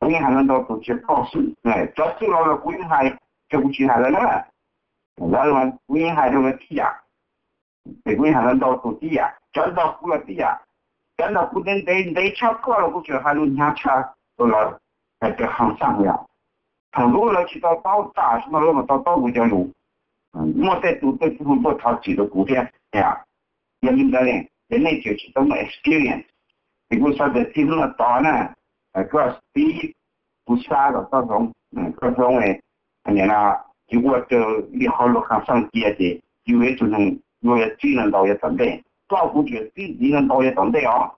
Yeej hais no ntau tus tsis paub xwb, cov xwb los los kuv yeej hais, ces kuv tsis hais lawm na. Lawv mas kuv yeej hais rau lawv tib yam, ces kuv yeej hais no ntau tus tib yam, cov ntau kuv los tib yam. Cov ntau kuv ntev ntev ntev tshaj koj los kuv tseem hais lus hnyav tshaj rau lawv, hais tias Kham Xaj yom. Thaum lub lawv tsis tau taub tas, tsis tau lub mas tau taub kuv cov lus. Muaj tej tus tej tus tuaj thov txim rau kuv thiab. Yog li ntawd ces nej tseem tsis tau muaj experience, ces kuv xav tias txij hnub no tod na, koj tib, kuv xav kom koj hloov, koj hloov, nim no tsis ua raws li qhov lus Kham Xaj cia ces yus ib tug neeg yuav txib no ntau yav tom ntej, koj kuv tseem txib ntxiv no ntau yav tom ntej os.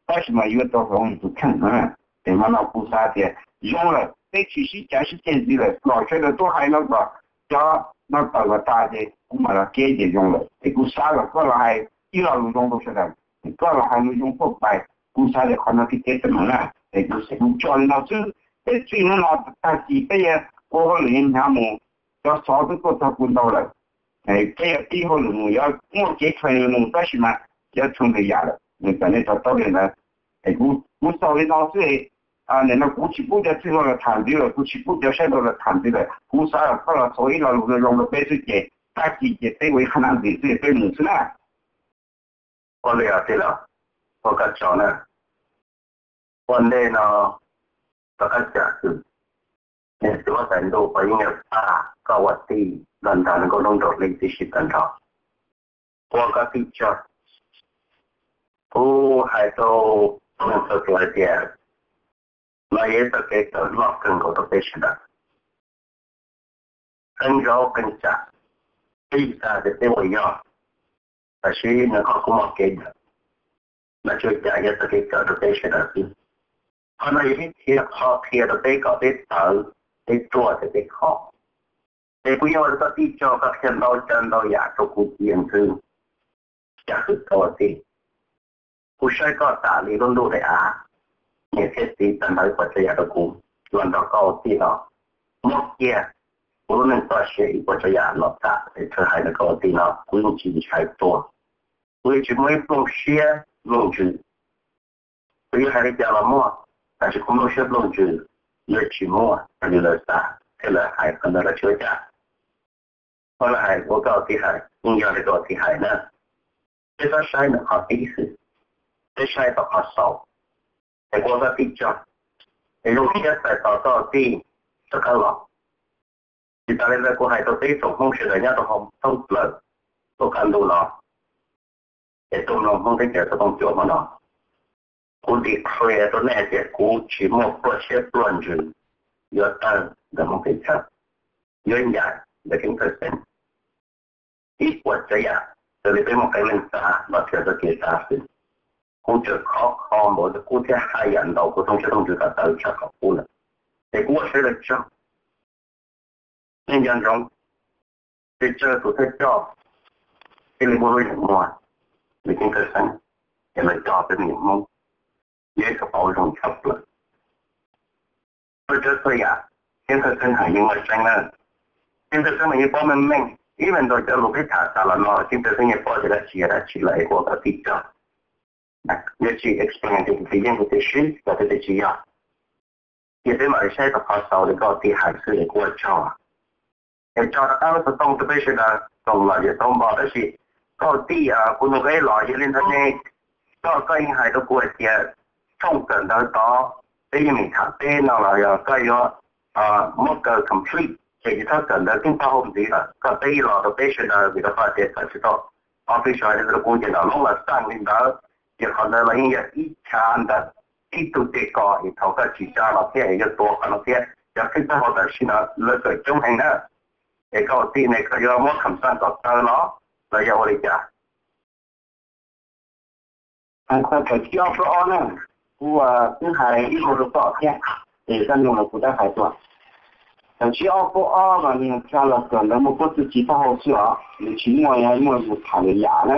Tab sis mas yuav tau hloov yus tus kheej na. Ces mas no kuv xav tias zoo lawm, peb tsis sib cav sib ceg ntxiv lawm, kom sawv daws tuaj hais no kom cov no tawm kom tas ces kuv mam los keb ces zoo lawm. Ces kuv xav kom koj los hais ib lo lus zoo rau sawv daws, koj los hais lus zoo tuaj pais, kuv xav tias qhov no thiaj kev teeb meem na. Ces kuv xav kuv tso li no xwb, peb txij hnub no tag kis peb yuav ua hauj lwm hnyav mus, cov xov twb tuaj txog kuv ntau lawm. Peb yuav pib hauj lwm mus, yuav muaj kev training mus, tab sis mas yuav tshooj nws yam lawm, kom nej to taub li ntawd. Kuv xaus li no xwb. Nim no kuv tsis pub cov txwj laug los tham ntxiv lawm, kuv tsis pub cov saib nraud los tham ntxiv lawm, kuv xav kom koj los txhua ib lo lus zoo zoo rau peb xwb ces tag kis ces peb ua ib qhab nab ntxiv xwb peb mus xwb na. Ua li os tij laug, ua koj tsaug na. Ua ntej no rov qab cam xwm, niam txiv huab tais ntuj puas yeej yuav pab koj ua tij los ntag, nws nkauj hnub nraug hli tib si tag nrho. Ua koj tij tsaug. Kuv hais rau txhua tus hais tias no yog ib txoj kev kawm loj kawg nkaus rau peb sawv daws. Qee zaub qee tsam, peb xav tias peb ua yog, tab sis nws qhov kuj muaj kev dawm, mas tsuas cas yog txoj kev kawm rau peb sawv daws xwb. Qhov no yog ib qho qhia rau peb kom peb tawv, peb ruaj tias peb khov. Ces kuv yeej ua rau koj tij tsaug, koj qhia ntau caw ntau yam rau kuv cia nthwv, cas xwm tau tij. Kuv saib koj tas li lub ntuj daim av, niam thiab txiv tag nrho ib puas tsav yam rau kuv, los nrog koj ua tij no, muab kiag kuv lub neej txoj sia ib puas tsav yam los tham es txhawb hais rau koj ua tij no, kuv yeej tsis ntshai tuag. Kuv yeej tsis muaj ib plooj siab plooj ntsws. Kuv yuav hais li cas los muaj, tab sis kuv nplooj siab nplooj ntsws yuav tsis muaj raws li lawv xav thiab lawv hais qhov ntawd los tsis ua cas. Qhov lawv hais ua koj tij hais yeej yog li koj tij hais na. Peb txhob saib ntawm qhov pib xwb, peb saib tom qhov xaus. Es kuv ua koj tij tsaug, es zoo siab txais tos koj tij rov qab los. Tsis tas li ntawd kuv hais rau peb tsoom Hmoob sawv daws nyob rau hauv thoob plaws lub qab ntuj no, es tuaj mloog Hmoob teb chaws txog tooj cuam hmo no, kuv declare rau nej hais tias kuv tsis muaj pluaj siab pluaj ntsws yuav tawg ntawm Hmoob teb chaws, yuav ncaim ntawm keeb thawj xeeb ib puas tsav yam raws li peb muaj qee leej xav los txhawb txoj kev xav xwb. Kuv tseem khov kho npaum li qub thiab haj yam ntau kuv tooj siab tooj ntsws kom tawv tshaj qhov qub lawm, es kuv ua sawv daws tsaug. Nej nco ntsoov, peb tsawg tus thawj coj thiaj li muaj lub zeem muag li keeb thawj xeeb, es lawv coj peb me nyuam Hmoob, yog ib qho pauv zoo tshaj plaws. Txhua tsav txhua yam, keeb thawj xeeb hais yeej muaj tseeb na. Keeb thawj xeeb mas yeej paub meej meej, ib me ntau cov lus peb tham tas los no keeb thawj xeeb yeej paub tias dab tsi yog dab tsi lawm, es kuv ua koj tij tsaug. Yuav tsis explain tias kuv tsis yeej kuv tsis sib los tias tsis yog. Ces peb mam li saib rau qhov xaus li koj tij hais xwb es kuv ua tsaug. Es tso rov qab lub xov tooj rau peb sawv daws koom los yawm tau npo, tab sis koj tij, kuv nug koj ib los yog li ntawd ne, koj koj yeej hais rau kuv hais tias tshooj kawm ntawv tod peb yeej meem tham peb no los yog koj yuav muab kaw complete ces tsis txhob kawm ntawv keeb taub hau ntxiv lawm. Koj teb ib los rau peb sawv daws vim rau qhov tias koj tsis tau official hais rau kuv ces nram loob los xaj li ntawd, ces qhov ntawd los yeej yog ib chav ntawm ib tug tej kos es thaum koj tsis tsa los thiab es yuav tuav qhov no thiab. Cov keeb taub hau tam sim no lawv kawm coob heev na, es koj ua tij ne koj yuav muab kham xaj kom tawg los los yog ua li cas? Thaum tsib ob plaub ob na, kuv twb hais ib lo rau koj thiab, es koj nug los kuv twb hais tuaj. Thaum tsib ob plaub ob mas nws tsa los kawm ntawv muaj pob txwv ci taub hau xwb os, nws tsis muaj muaj mus tham lwm yam na.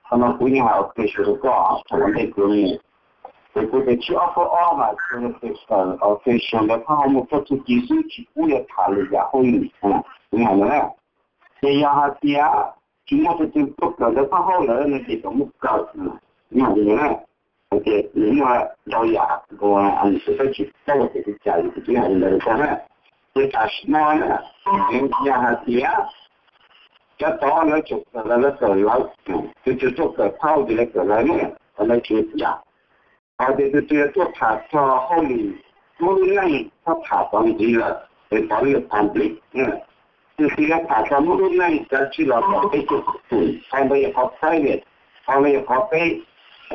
Qhov no kuv yeej hais official rau koj thaum ntej kuv mus. Ces kuv tias tsib ob plaub ob mas kuv tias kawm official ntawv taub hau muaj pob txwv ci xwb tsis pub yuav tham lwm yam hauj lwm, kuv hais no na. Ces yog hais tias tsis muaj tus twg tuaj kawm ntawv taub hau lawm no ces kom muab kaw, kuv hais li na. Ces nws muaj ntau yam uas nws tsis tau tsis tau ces tsis cas li, kuv twb hais li ntawd rau koj na. Ces tam sim no na, yog hais tias cov tod lawv tseem kawm lawv, lawv kawm lawv, tus twg tuaj kawm phauj ces lawv kawm lawv na, lawv tsis cas. Hos tias tus twg tuaj tham txog hauj lwm muaj lub neej txhob tham txog ntxiv lawm, es txog lub public. Tus twg yuav tham txog muaj lub neej kav tsij los tom peb tuaj xum, qhov ntawd yog qhov private, qhov ntawd yog qhov peb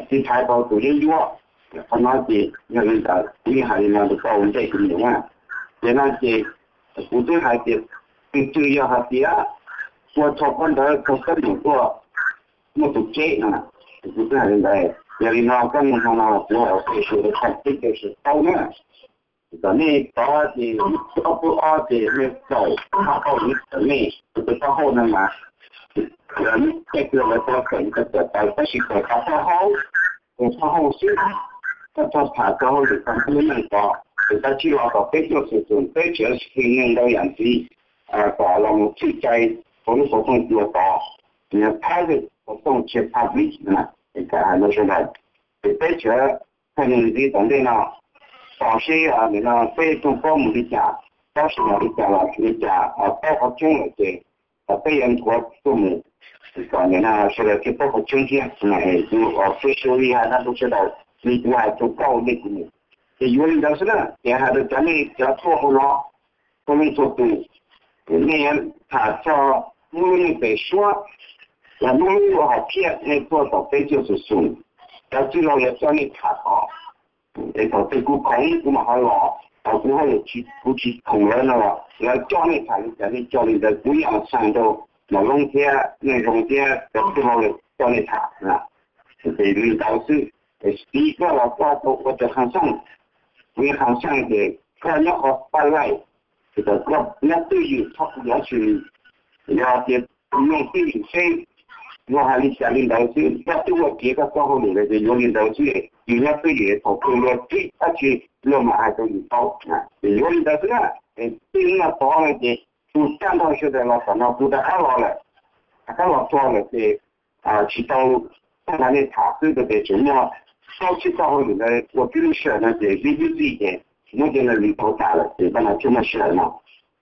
tiv thaiv tau tus yeeb ncuab. Qhov no ces yog li ntawd kuv yeej hais li no rau koj ua ntej tus nus na. Ces no ces kuv twb hais tias tus twg yog hais tias ua txog qhov ntawd koj mus tuaj muaj tus ceb no, kuv twb hais li ntawd. Yog li no koj mus hmo no los kuv hais ua peb su rau thaum peb caug su tau na. Kom nej tod ces ob peb ob ces nej txaus qab hau li txawm nej tus taub hau no mas, nej tej tug lawv tau kawm kawm tawm tab sis kawm qhov taub hau, kawm taub hau xwb, koj txhob tham kawg hauj lwm txog lub neej tod. Ces tab tsis los kom peb tuaj xum xum peb tseem xws neeg ntau yam ntxiv, kom los mus txhij cai rau lub xov tooj cua tod, nws thab xov tooj tsis public na, es kam hais no sawv daws. Ces peb tseem txhij neeg ntxiv tom ntej no, tos seb nim no peb rooj plaub mus li cas, tab sis mas li cas los li cas, paub qhov tseeb lawm ces peb yuav nthuav tuaj mus, kom nim no sawv daws thiaj paub qhov tseeb thiab. Kuv officially hais no rau sawv daws li kuv hais rau koj ua ntej kuv mus. Ces yuav li ntawd xwb na, ces hais rau cov nej cov tuaj hauv no, txhua leej txhua tus, nej tham txog lub neej pem suab, los lub lub hom phiaj nej tuaj tom peb tuaj xum xum, cov txwj laug yuav coj nej tham tod. Es thaum twg kuv khoom kuv mam ho los, thaum kuv hauj lwm kuv tsis khoom lawm no los lawv coj nej tham li cas nej coj li ntawd, kuv yeej assign rau Nom Loob thiab Neej Zoo thiab cov txwj laug coj nej tham. Ces li ntawd xwb. Ces koj los koj tau ua raws qhab xeej, kuv yeej qhab xeej ces koj nyob qhov paj laij, ces thaum koj nyob twj ywm txhob hu dab tsi li. Yog tias mloog twj ywm seb luag hais li cas li ntawd xwb, koj twb ua kev koj txoj hauj lwm lawm ces yuav li ntawd xwb. Yus nyob twj ywm thaum twg luag txib dab tsi luag mam hais rau yus paub. Ces yuav li ntawd xwb na. Txij no tod no ces tus tag nrho sawv daws los tom no kuv rov qab los lawm, rov qab los txog lawm ces tsis tau txog nrog nej tham xwb, ces tseem muaj plaub tsib txoj hauj lwm ntawd ua tib lub sij hawm no ces vib vib txij ces muab cov ntawd li tau tas lawm ces pab no tsuas muaj sij hawm no.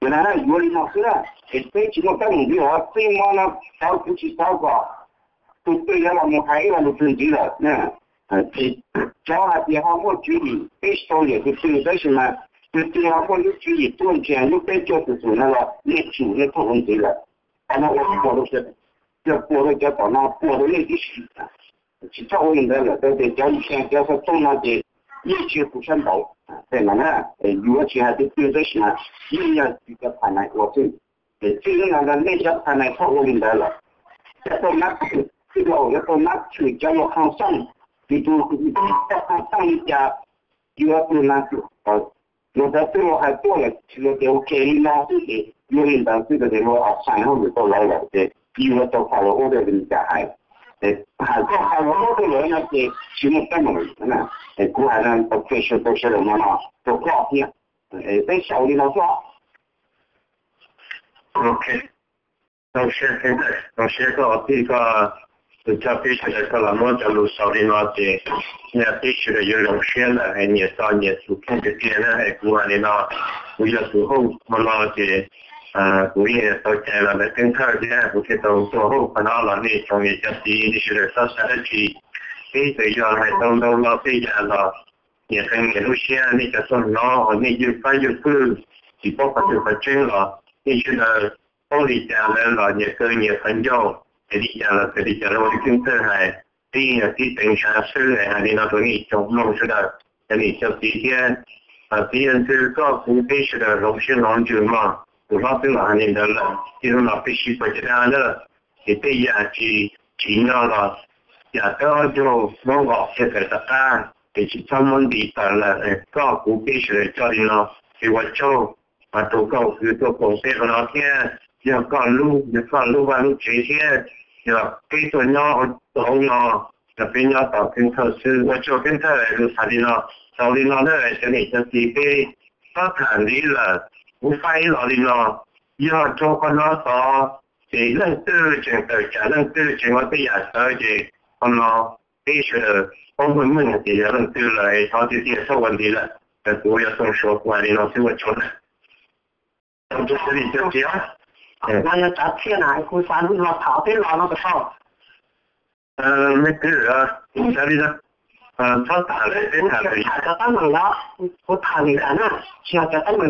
Ces no yuav li no xwb na, es peb tsis muaj teeb meem li os, txij hmo no tod kuv tsis xav kom tus twg yuav los mus hais ib lo lus twg ntxiv lawm. Ces cov hais tias ho muaj tswv yim peb tsis tau liam tus twg tab sis mas tus twg ho muaj lub tswv yim tuaj ntseeg lub peb caug tus xum no los nej tsum nej txhob ua ntxiv lawm. Qhov no ua puas rau, puas rau cov tom no, puas rau nej tib si. Tsis txhob ua li ntawd lawm, tab sis cov ntseeg cov xov tooj no ces yeej tsis yog kuv sab nraud. Tej no na, yuav tsis hais tus twg tab sis mas yeej yog tsis cov phas nais ua xwb. Ces txij no ntag nej cov phas nais txhob ua li ntawd lawm. Cov tau nab, txij laus yuav tau nab tshwm cov luag qhab xeej, tus tus cov qhab xeej li cas yuav tus na, luag cov twb luag hais tuaj lawm tsis luag tias ua ke li no xwb ces yuav li ntawd xwb ces luag assign hauj lwm rau lawv lawm ces yuav tau follow order li cas hais. Ces hais koj follow order lawm no ces tsis muaj teeb meem. Es kuv hais no tau qhia rau sawv daws no no rau koj thiab. Peb xaus li no xwb. Ok, zoo siab, zoo siab koj ua tij koj tus coj peb sawv daws koj los muab cov lus xaus li no ces yog peb sawv daws yuav zoo siab lawm es nyias txo nyias tus kheej tiag tiag na. Es kuv hais li no, kuv yog tus host hmo no ces kuv yeej tau cai los ntawm Keeb Thawj thiab kuv thiaj tau tuaj host qhov no los nej tsoom niam cov txiv nej sawv daws txhob xav dab tsi. Peb txawm yog hais tau ntau lo tej yam los nyias qee nyias lub siab, nej cov tuaj hnov uas nej ywj fab ywj fwj tsis paub qhov twg qhov tseeb los nej sawv daws paub li cas lawm los nyias qee nyias qhov ncauj, es li cas los txawm li cas los ua li Keeb Thawj hais, peb yog tib teev tshav xwb. Hais li no rau nej tsoom mloog sawv daws, cov niam cov txiv thiab txiv yawg ntxwg koj kuv peb sawv daws hloov siab hloov ntsws mog. Tus hlob twb los hais li ntawd lawm, txij hnub no peb sib pab caj dab na, ces tej yam tsis tsim nyog los yam tawb ob ncaug hnub nqos thiaj tawm rov qab, ces tsis txhob muab nti tawm lawm. Koj kuv peb sawv daws coj li no, ces ua tsaug mas rau koj kwv tuaj koom peb qhov no thiab, yog koj lub, yog koj lub vaj lub tsev thiab, yog peb tuaj nyob hauv no, yog peb nyob tom Keeb Thawj xwb. Ua tsaug Keeb Thawj lus tham li no, xaus li no na cov niam cov txiv, peb txhob tham ntxiv lawm, kuv faib los li no, yog rau qhov no tod ces leej twg tseem tawm tsam leej twg tseem ua tej yam txawv ces qhov no peb sawv daws Ob peb meej hais tias yog leej twg lawm thov tiag tiag txhob ua ntxiv lawm, kuv yuav tau suav kuv hais li no xwb ua tsaug na. Tau tub xwb li cov txiv. No yog tsav txhiaj na, kuv xav los tham peb los no puas tau? Leej twg, xav li no, txhob tham lawm peb tham lawm. Cov teeb meem los kuv tham lwm yam na, tsis yog cov teeb meem